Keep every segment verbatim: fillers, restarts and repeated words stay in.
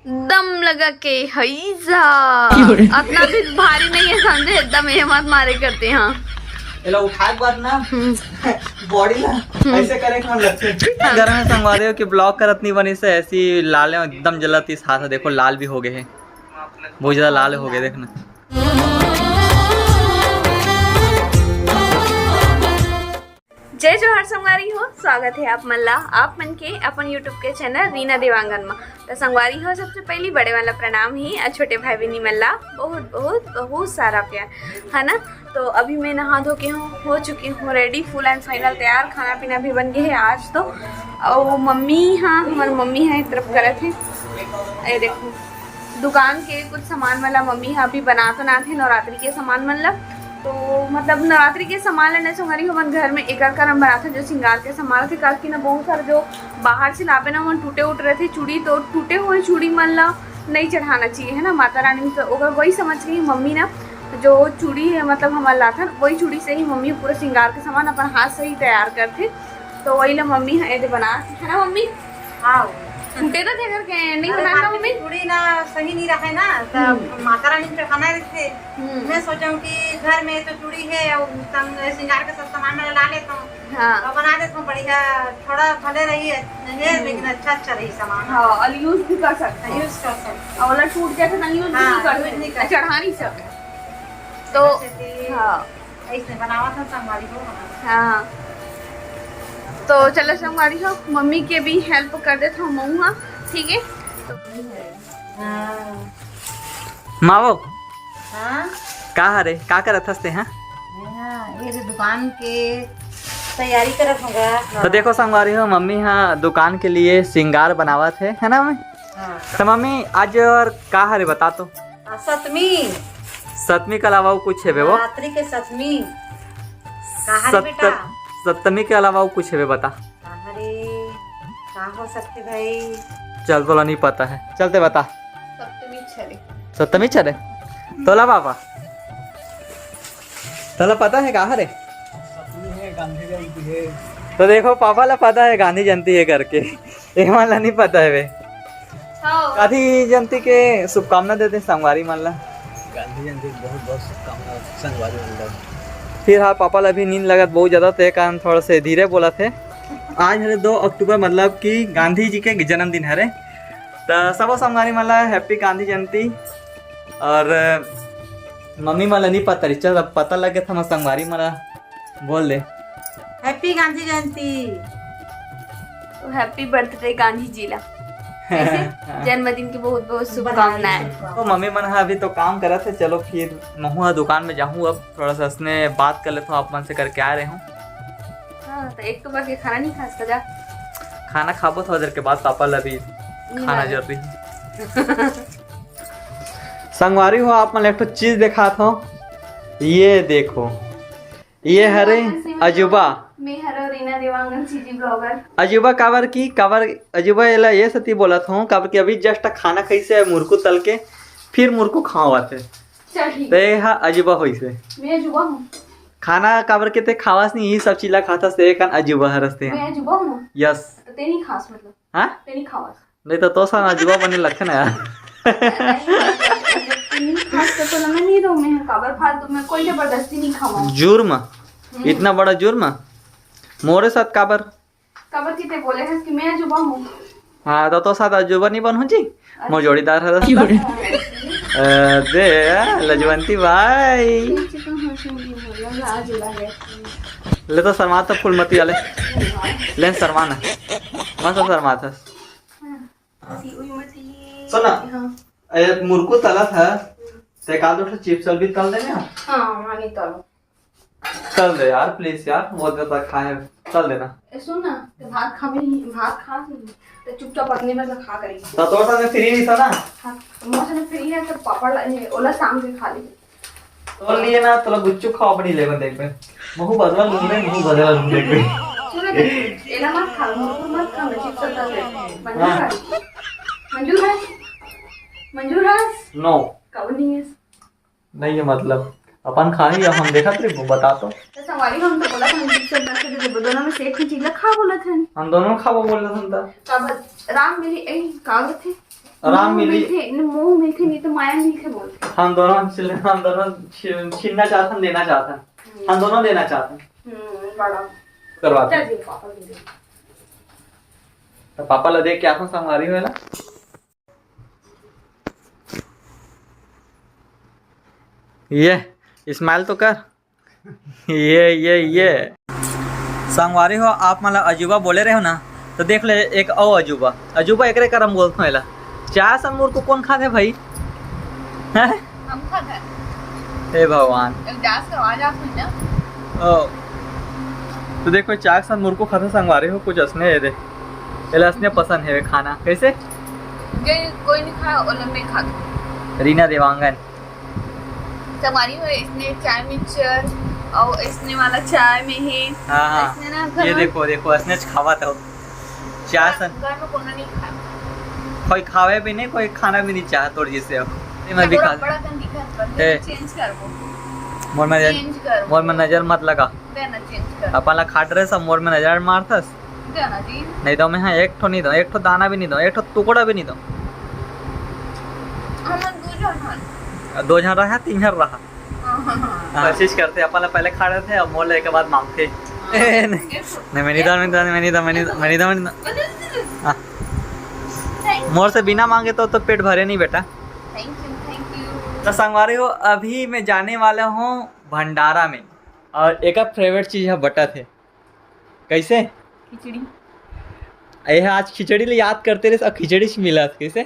दम लगा के हैजा। अतना भी भारी नहीं है, समझे? एकदम ये मत मारे करते हैं। एला उठाए के बाद ना, बॉडी ला ऐसे करे के मन लगथे। घर में संगवारी हो कि ब्लॉग करत नहीं बनी से ऐसी लाल है, एकदम जलत इस हाथ है। देखो, लाल भी हो गए हैं, बहुत ज्यादा लाल हो गए, देखना। जय जोहार संगवारी हो, स्वागत है आप मन ला, आप मन के अपन YouTube के चैनल रीना देवांगन मा। तो संगवारी हो, सबसे पहली बड़े वाला प्रणाम ही, और छोटे भाई बहनी मन ला बहुत बहुत बहुत सारा प्यार, है ना। तो अभी मैं नहा धो के हूँ, हो चुकी हूँ रेडी, फुल एंड फाइनल तैयार। खाना पीना भी बन गए है आज तो। और मम्मी, हाँ, हमारी मम्मी है एक तरफ करत है। ये देखो, दुकान के कुछ सामान मन ला मम्मी ह अभी बना तो ना थे, नवरात्रि के सामान मन ला। तो मतलब नवरात्रि के सामान ला नहीं संगवारी, हमन घर में एकर कारण बनाथे, जो श्रृंगार के सामान रथे, काबर कि ना बहुत सारा जो बाहर से लाबे ना, मन टूटे उठ रहे थे चूड़ी, तो टूटे हुए चूड़ी मन ला नहीं चढ़ाना चाहिए, है ना, माता रानी। तो ओकर वही समझ के ही मम्मी ना जो चूड़ी है, मतलब हमार लाथन, वही चूड़ी से ही मम्मी पूरा श्रृंगार के सामान अपन हाथ से ही तैयार करथे। तो वही ला मम्मी ह एदे बना, है ना मम्मी? हाँ। टूटे तो थे करके नहीं अरे, बनाना मार्केट मम्मी? की चूड़ी ना सही नहीं रहे ना, तो हम्म। माता रानी पे खाना रखे। हम्म। मैं सोचा हूँ कि घर में तो चूड़ी है और तंग श्रृंगार का सब सामान मैं ला लेता हूँ। हाँ। और बना देता हूँ बढ़िया, थोड़ा भले रही है, हम्म। लेकिन अच्छा अच्छा रही सामान। हाँ, और यूज भी कर सकते हैं। यूज कर सकते हैं। और वाला टूट जाए तो यूज हाँ, भी कर यूज सकते नहीं हैं, कर चढ़ा नहीं सकते। तो जैसे कि हाँ। ऐसे बनावत हन संगवारी हो। हाँ, तो चलो संगवारी हो, मम्मी के भी हेल्प कर देत हूँ मऊ हा, ठीक है? तो हाँ। मावो, हाँ? का हरे, का करत हस ते, हाँ? हाँ, ये जो दुकान के तैयारी करत होगा। तो देखो संगवारी हो, मम्मी हाँ दुकान के लिए श्रृंगार बनावत है, है ना मम्मी? हाँ। तो मम्मी आज और का हरे बता तो? आ, सतमी। सतमी के अलावा अउ कुछ हेबे वो? नवरात्रि के सतमी। का हरे सत-, बेटा? सप्तमी के अलावा अउ कुछ हेबे बता। का हरे? का हो सकथे भाई? चल, तोला नहीं पता है, चल ते बता। सप्तमी छरे। सप्तमी छरे? तोला बाबा, तोला पता है का हरे? सतमी है, गांधी जयंती है। तो देखो, पापा ला पता है गांधी जयंती है करके, एमन ला नहीं पता है बे। हाँ। गांधी जयंती के शुभकामना देते संगवारी मन ला। गांधी जयंती के बहुत बहुत शुभकामना संगवारी मन ला। फिर हाँ, पापा ला भी नींद लगत बहुत ज्यादा, ते कारण थोड़ा से धीरे बोलत हे। आज हरे दो अक्टूबर, मतलब कि गांधी जी के जन्मदिन हरे। त सबो संगवारी मन ला happy गांधी जयंती। और मम्मी मन ला नहीं पता रही, चल अब पता लगे था, मैं संगवारी मन ला बोल दे। Happy गांधी जयंती। तो happy birthday गांधी जी ला। ऐसे जन्मदिन की बहुत बहुत शुभकामनाएं। तो मम्मी मन हा अभी तो काम करत है, चलो फिर महू हा दुकान में जाहूँ, अब थोड़ा सा उसने बात कर लेता हूँ, आप मन से करके आ रहे हूँ। हाँ, तो एक तो बार के खाना नहीं खा सकता जा। खाना खाबो थोड़ा देर के बाद, पापा ला भी नींद खाना आ गई। जरूरी है। संगवारी हो, आप मन एक ठो चीज दिखात हो, ये देखो, ये हरे मैं अजूबा। मैं हरो रीना देवांगन, सीजी ब्लॉगर। अजूबा काबर की, काबर अजूबा एला ये सती बोलत हूँ, काबर कि अभी just खाना खाइसे मुरकू तल के, फिर मुरकू खावत है। चल ठीक। ते हा अजूबा होइसे। मैं अजूबा हूँ। खाना काबर के ते खावस नहीं, ये सब चीज ला खाथस, ते एखन अजूबा हरस ते। मैं अजूबा हूँ। Yes। तो ते नहीं खास मतलब। हाँ? ते नहीं खावस। नहीं तो तोर संग अजूबा बने लगथे ना यार। नहीं, खास कर तो मैं नहीं रहूं, मैं काबर फालतू, मैं कोई जबरदस्ती नहीं खाऊं। जुर्म? हम्म। इतना बड़ा जुर्म? मोरे साथ काबर? काबर की ते बोले है कि मैं अजूबा हूँ। हाँ, तो तोर साथ अजूबा नहीं बनहूँ जी? अच्छा। मोर जोड़ीदार हरस। क्यों रे? अ, दे, लजवंती भाई। ठीक, ठीक, हाँ, सुन ली, बोलो, लाज लगे। ले तो शर्मा तो फूलमती वाले। ले शर्मा ना। मस्त शर्मा था। हाँ। सुन ना, हाँ। ए, मुरकू तलत है, ते का दो ठो chips भी तल देने हो? हाँ, हाँ, नहीं तलो। तल दे यार, please यार, बहुत ज्यादा खाए, तल देना। ए, सुन ना, ते भात खा भी नहीं, भात खा नहीं, ते चुपचाप अपने में से खा करेगी। तो तोर साथ free नहीं था ना? हाँ, मोर से free है, तो पापड़ ला, ए, ओला शाम के खा लेगी। तोर लिए ना, तोला गुच्चू खावा पड़ी लेबे, देखबे। महू बदला लूं रे, महू बदला लूं, देखबे। सुन ना, एला मत खा, मुरकुर मत खा, मैं chips खा ले। मंजूर हाँ। है? मंजूर है? मंजूर है? No। कब नहीं है? नहीं है मतलब, अपन खाही या हम देखत रही, वो बता तो। तो संगवारी हम तो बोला था, हम chips खा के दे देबो, दोनों में से एक ही चीज ला खा बोला था। हम दोनों खाबो बोला था। तब राम मेरी, ए, का होथे? आराम मोह मिली। मिलथे, न मोह मिलथे, नहीं तो माया मिलथे बोलथे। हम दोनों छिल-, हम दोनों छिल-, छीनना चाहथन, लेना चाहथन। हम दोनों लेना चाहथन। हम्म, बड़ा। करवा दे। चल जी, पापा दे दे। तो पापा ला देख के आथन संगवारी हो एला। ये, smile तो कर। ये, ये, ये। संगवारी हो, आप मन ला अजूबा बोले रहे हो ना, तो देख ले एक अउ अजूबा। अजूबा एकरे करम बोलथों एला। चाय सन मुरकू कोन खाथे भाई? हैं? हम खाथे। हे भगवान। एक जास करवा जात होई ना। ओ। तो देखो, चाय सन मुरकू खाथे संगवारी हो, कुछ असने हे दे। एला असने पसंद हे खाना। कैसे? जे कोई नहीं खाए, ओला मैं खा दूँ। रीना देवांगन। संगवारी हो, इसने चाय मिक्सचर और इसने वाला चाय में है। हाँ, हाँ। इसने ना घर ये में देखो, देखो, इसने खावा तो चाय सन। घर में कोनो नहीं खाए। कोई खावे भी नहीं, कोई खाना भी नहीं चाहत तोर जैसे हो। ये मैं भी थोड़ा खा बड़ा कन दिखत पर ए। चेंज करबो। मोर में नजर, चेंज करबो। मोर में नजर मत लगा। दे ना, चेंज कर। अपन ला खाट रहे सब, मोर में नजर मारथस। दे ना जी। नहीं तो मैं, हाँ, एक ठो नहीं दो, एक ठो दाना भी नहीं दो, एक ठो टुकड़ा भी नहीं दो। हमन दो झन हन। दो झन रहा, तीन झन रहा। हाँ, हाँ, हाँ। हाँ। कोशिश करथे, अपन ला पहले खा लेथे, अब मोर लेके बाद मांगथे। हाँ। ए, नहीं। नहीं, मैं नहीं दो, मैं नहीं दो, मैं नहीं दो, मैं नहीं दो, मैं नहीं दो, मैं नहीं दो। हाँ। Thank you। मोर से बिना मांगे तो, तो पेट भरे नहीं बेटा। Thank you, thank you। तो संगवारी हो, अभी मैं जाने वाला हूँ भंडारा में, और एक favourite चीज है बटत है। कैसे? खिचड़ी। ये आज खिचड़ी ले याद करते रहे, अब खिचड़ी से मिला कैसे?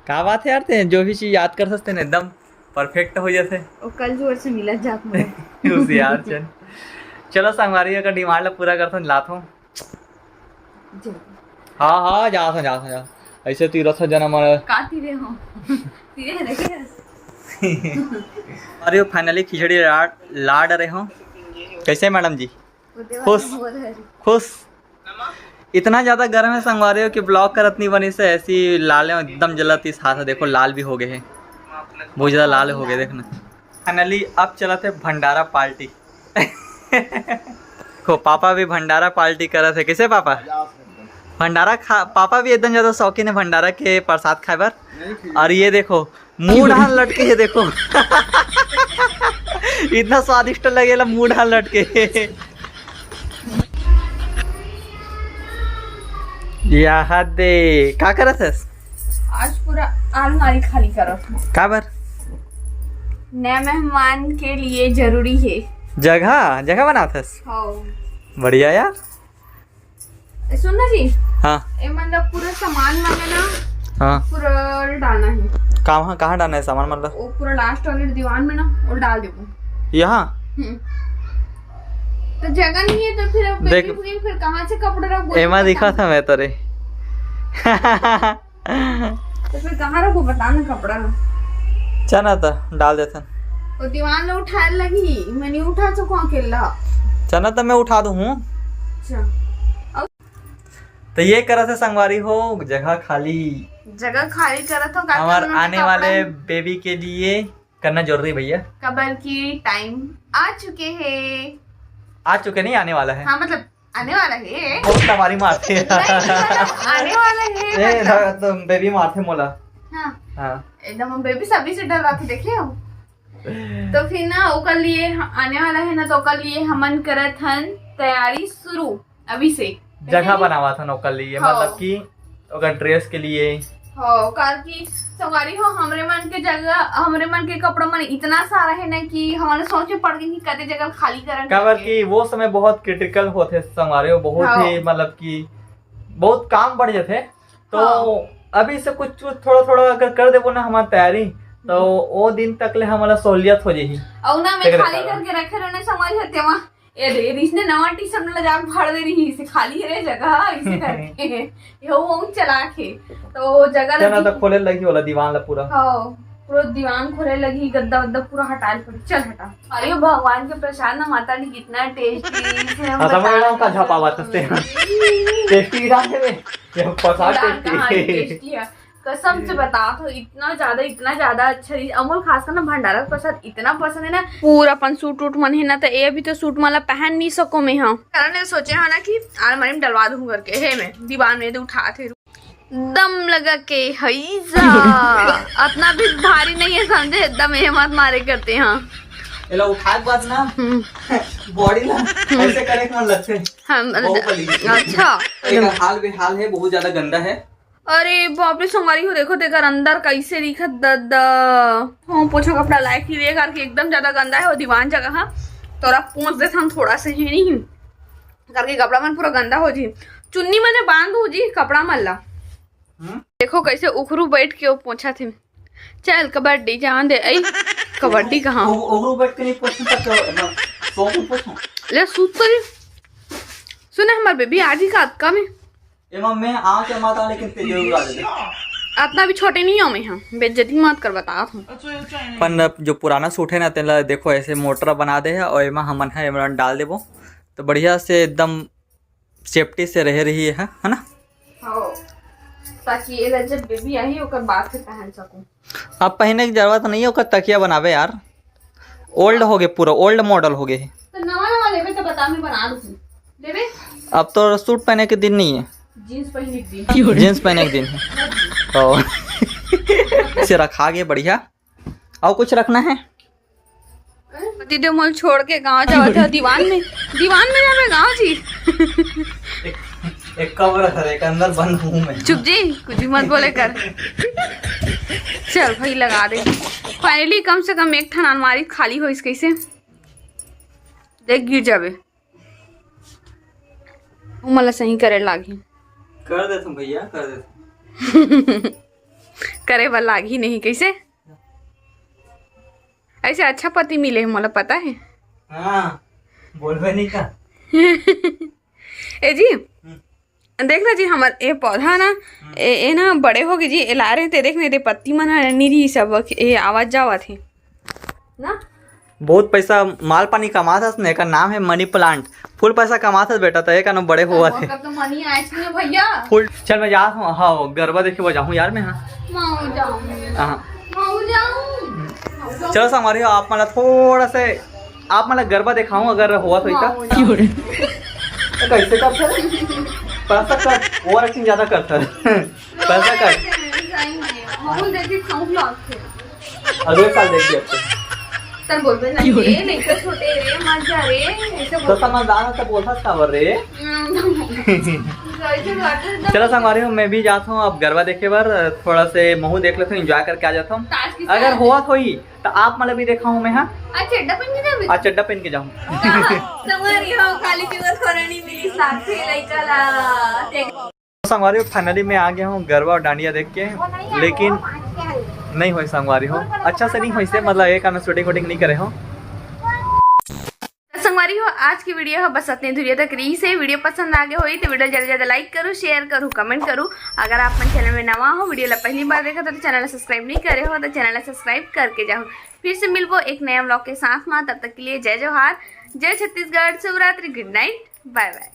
का बात है यार, ते जो भी चीज याद कर सकते हैं एकदम perfect हो जाते। ओ कल जोर से मिला जात मुझे। होशियार चल। चलो संगवारी, अगर demand ला पूरा करथन, लाथों। जल्दी। हाँ, हाँ, जा था, जा था, जा। ऐसे तीरथ से जना मारा। का तीरे हो? तीरे है ना क्या? अरे, finally खिचड़ी लाड, लाड रहे हो। कैसे मैडम जी? खुश? खुश? इतना ज्यादा गर्म है संगवारी हो कि vlog करत नहीं बनी से ऐसी लाल है, एकदम जलत इस हाथ है। देखो लाल भी हो गए हैं, बहुत ज्यादा लाल हो गए। देखना finally अब चलत है भंडारा party। देखो पापा भी भंडारा party करत है। कैसे पापा? भंडारा खा, पापा भी एकदम ज्यादा शौकीन है भंडारा के प्रसाद खाए बर। और ये देखो मुंह ढाल लटके है, देखो। इतना स्वादिष्ट लगेला मुंह ढाल लटके। यहाँ दे, का करत हस? आज पूरा अलमारी खाली करत हूँ। काबर? नए मेहमान के लिए जरूरी है। जगह, जगह बनात हस? हाँ। बढ़िया यार। ए, सुन ना जी। हाँ। ए, मतलब पूरा सामान मन ना हाँ। पूरा डालना है। कहाँ, कहाँ डालना है सामान मतलब? वो पूरा last वाले दीवान में ना, वो डाल देबो। यहाँ? हम्म। तो जगह नहीं है तो फिर अब देख, baby queen फिर कहाँ से कपड़ा रखबो? एमा दिखा था मैं तोरे। तो फिर कहाँ रखबो बता ना कपड़ा? चना तो डाल देथन। वो दीवान ला उठाए लगी, मैं नहीं उठा सकूँ अकेला। चना तो मैं उठा दूँ हूँ। अच्छा। तो ये करत है संगवारी हो, जगह खाली। जगह खाली करत हो, काहे हमार कि हम लोग के आने वाले कपड़ा baby के लिए करना जरूरी भैया। कबर की time आ चुके हैं। आ चुके नहीं, आने वाला है। हाँ, मतलब आने वाला है। बहुत तबारी मारते हैं। नहीं, मतलब आने वाला है, ए, मतलब। ध-, तो baby मारथे मोला। हाँ। हाँ। एकदम baby सभी से डर रहा था, देखिए। तो फिर ना ओकर लिए ह-, आने वाला है ना, तो ओकर लिए हमन करत हन तैयारी शुरू अभी से। जगह ऐसे ही बनावा था ओकर लिए, हाँ। मतलब कि ओकर dress के लिए। हाँ, काबर कि संगवारी हो, हमरे मन के जगह, हमरे मन के कपड़ा मन इतना सारा है ना कि हमन सोचे पड़ गए कि कते जगह खाली करन काबर करके। कि वो समय बहुत critical होथे संगवारी हो, बहुत हाँ। ही मतलब कि बहुत काम बढ़ जाथे। तो हाँ। अभी से कुछ, कुछ थोड़ा, थोड़ा अगर कर देबो ना हमार तैयारी, तो हम्म। वो दिन तक ले हमला सहूलियत हो जाही। और ना मैं तेरे खाली कारण। करके रखे रहने संगवारी हो, तेमा ए रे, इसने नवा T-shirt में ले जाके फाड़ दे रही, इसे खाली है रे जगह, इसे करके। ये वो चला के, तो जगह चल ना, लगी। तो खोले लगी वाला दीवान ला पूरा। हाँ, पूरा दीवान खोले लगी, गद्दा वद्दा पूरा हटा पड़ी। चल हटा। अरे भगवान के प्रसाद ना माता जी कितना tasty, इसे हम हाँ, समझ बता रहा हूँ, का नहीं झापावा सकते। Tasty ही रहा है बे। ये प्रसाद प्रसाद tasty। कहाँ है tasty है? कसम से बता तो इतना ज्यादा, इतना ज्यादा अच्छा चीज, अमूल खासकर ना भंडारा का प्रसाद इतना पसंद है ना। पूरा अपन suit वूट मन है ना, तो ये अभी तो suit मन ला पहन नहीं सको मैं, हाँ। कारण ये सोचे हाँ ना कि अलमारी में डलवा दूँ करके, हे मैं दीवान में दे उठा थे। दम लगा के हैजा। अतना भी भारी नहीं है, समझे? दम ये मत मारे करते, हाँ। एला उठाए के बाद ना, हम्म। बॉडी ना ऐसे करे के मन लगथे। हाँ, बाहुबली। अच्छा। एकर हाल बेहाल है, बहुत ज्यादा गंदा है। अरे बाप रे, संगवारी हो, देखो, तेकर अंदर कैसे दिखत, ददा। हाँ, पोछो कपड़ा लायक ही रे, करके एकदम ज्यादा गंदा है वो दीवान जगह। हाँ, तोरा पोंछ देथन थोड़ा से ही नहीं, करके कपड़ा मन पूरा गंदा हो जी। चुन्नी मने बांध हो जी कपड़ा मन ला। हम्म? देखो कैसे उखरू बैठ के वो पोछा थे। चल कबड्डी जान दे। ऐ कबड्डी कहाँ? ओ-, ओकरो बैठ के नहीं पोछूं, तब तो, ना, सो को पोछूं। ले सूत तो जी। सुने, हमार बेबी आज ही का अतका में। एमा मैं आ के माता, लेकिन ते जरूर आ जाते। अतना भी छोटे नहीं हो मैं, हाँ, बेइज्जती मत कर, बता हूँ। अपन जो पुराना सूट है ना, तेला देखो ऐसे मोटरा बना दे है, और एमा हमन है, एमा डाल देबो, तो बढ़िया से एकदम सेफ्टी से रहे रही है, है ना? हाँ, ताकि एला जब बेबी आही, ओकर बाद से पहन सकूं। अब पहने की जरूरत नहीं है, ओकर तकिया बनावे यार। ओल्ड हो गए, पूरा ओल्ड मॉडल हो गए। तो नवा नवा लेबे तो बता, मैं बना दूं। लेबे? अब तो सूट पहने के दिन नहीं है, जींस पहने के दिन। जींस पहने के दिन है। तो इसे रखा गया बढ़िया। और कुछ रखना है? पति देव मोल छोड़ के गांव जावत है दीवान में। दीवान में जावे गांव जी। एक, एक कवर है, एक अंदर बंद हूँ मैं। चुप जी, कुछ भी मत बोले कर। चल भाई लगा दे। फाइनली कम से कम एक ठन अलमारी खाली होइस कैसे। देख गिर जावे। वो मला सही करे लागही। कर देथन भैया, कर देथन। करे बर लागही नहीं कैसे? ऐसे अच्छा पति मिले हे, मोला पता है। हाँ, बोलबे नहीं का। ए जी, हम्म। देख ना जी, हमर ए पौधा ना, हम्म। ए, ए ना बड़े हो गए जी, ए ला रहे थे, देख नहीं दे, पत्ती मन ह नहीं रही सब, ए आवाज जावत है ना। बहुत पैसा माल पानी कमात हस ने, एकर नाम है मनी प्लांट। फुल पैसा कमात हस बेटा, त एकर नाम बड़े होवत है। ओकर तो मनी आइस नहीं भैया। फुल, चल मैं जात हूँ, हाँ, गरबा देखे बर जाहूँ यार मैं, हाँ। माऊ जाऊँ। हाँ। माऊ जाऊँ। चलो संगवारी हो, आप मन ला थोड़ा से, आप मन ला गरबा देखाऊं अगर होवत होई त। माऊ जाऊँ। कैसे करथे? पैसा कर, ओवर एक्टिंग ज्यादा करथे। पैसा कर। माऊ देखी खाऊं लागथे। अगले साल देख लिया। तब बोलबे नहीं, ये नहीं तो छोटे रे, मत जा रे, ऐसे तो बोल। समझदार है, तो बोलता था रे। हम्म। चलो संगवारी हो, मैं भी जाता हूँ अब गरबा देखे बर, थोड़ा से महू देख लेता हूँ, एंजॉय करके आ जाता हूँ। ताश की अगर साथ। होवत होई तो आप मन ला भी देखाऊँ मैं, हाँ। आज चड्डा पहन के जाबे? आज चड्डा पहन के जाऊँ। कहाँ? संगवारी हो, खाली पीवर खोरनी मिली साथे लइका ला। संगवारी हो, फाइनली मैं आ गया हूँ गरबा और डांडिया देख के, लेकिन नहीं होई संगवारी हो, अच्छा से नहीं होई से, मतलब एक आना शूटिंग वूटिंग नहीं करे हो। संगवारी हो, आज की वीडियो ह बस अतने दूरिया तक रही से। वीडियो पसंद आ गया होई तो वीडियो ज्यादा ज्यादा लाइक करो, शेयर करो, कमेंट करो। अगर आप मन चैनल में नवा हो, वीडियो ला पहली बार देखा तो चैनल ला सब्सक्राइब नहीं करे हो तो चैनल ला सब्सक्राइब करके जाओ। फिर से मिलबो एक नया व्लॉग के साथ में, तब तक के लिए जय जोहार, जय छत्तीसगढ़, शुभ रात्रि, गुड नाइट, बाय बाय।